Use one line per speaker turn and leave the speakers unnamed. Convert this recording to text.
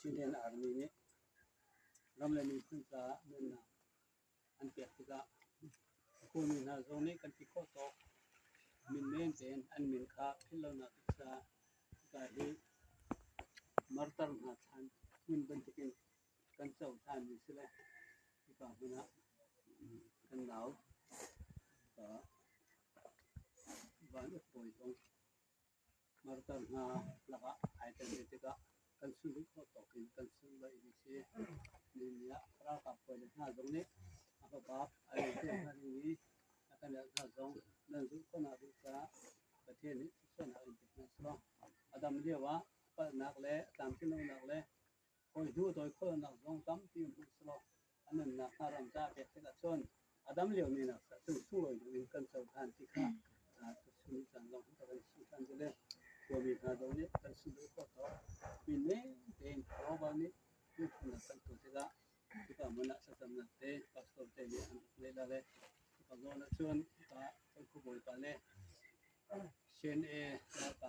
Chinland Army nih ram le miphun caah nunnak an pek tikah khuami hna zong nih kan ti khawh tawk min men tein an min kha philh lonak ding caah hika hi martar hna thlan hmun bantukin kan cohlanmi si le hika hmun ah kan nau Van Uk Bawi zong martar hna lakah ai tel ve tikah kan sunhlawih khawh tawk in kan sunhlawih mi si. Nihin ah ralkap hawile hna zong nih a fapa a rianṭuan hna ding i a kan elh hna zong nan zulh khawhnak ding caah Pathian nih thluachuahnak in pe hna seh. A dam lio ah palhnak le tlamtlinlonak le hawi hnu dawi khawhlonak zong tampi um hmanh selaw a nunnak hna ram caah pek tikah cun a dam liomi nak cun sunglawi deuh in kan cohlan ti kha tuchun ni caan zong hi kan chim ṭhan ti le khuami hna zong nih kan sunglawi khawh tawk mi men tein Jehovah nih lungthinnak kan tuah tikah cuka hmun ah thlacamnak te pastor te nih an rak leh la le cuka zawn ah cun kan khuabawipa le CNA ralkap.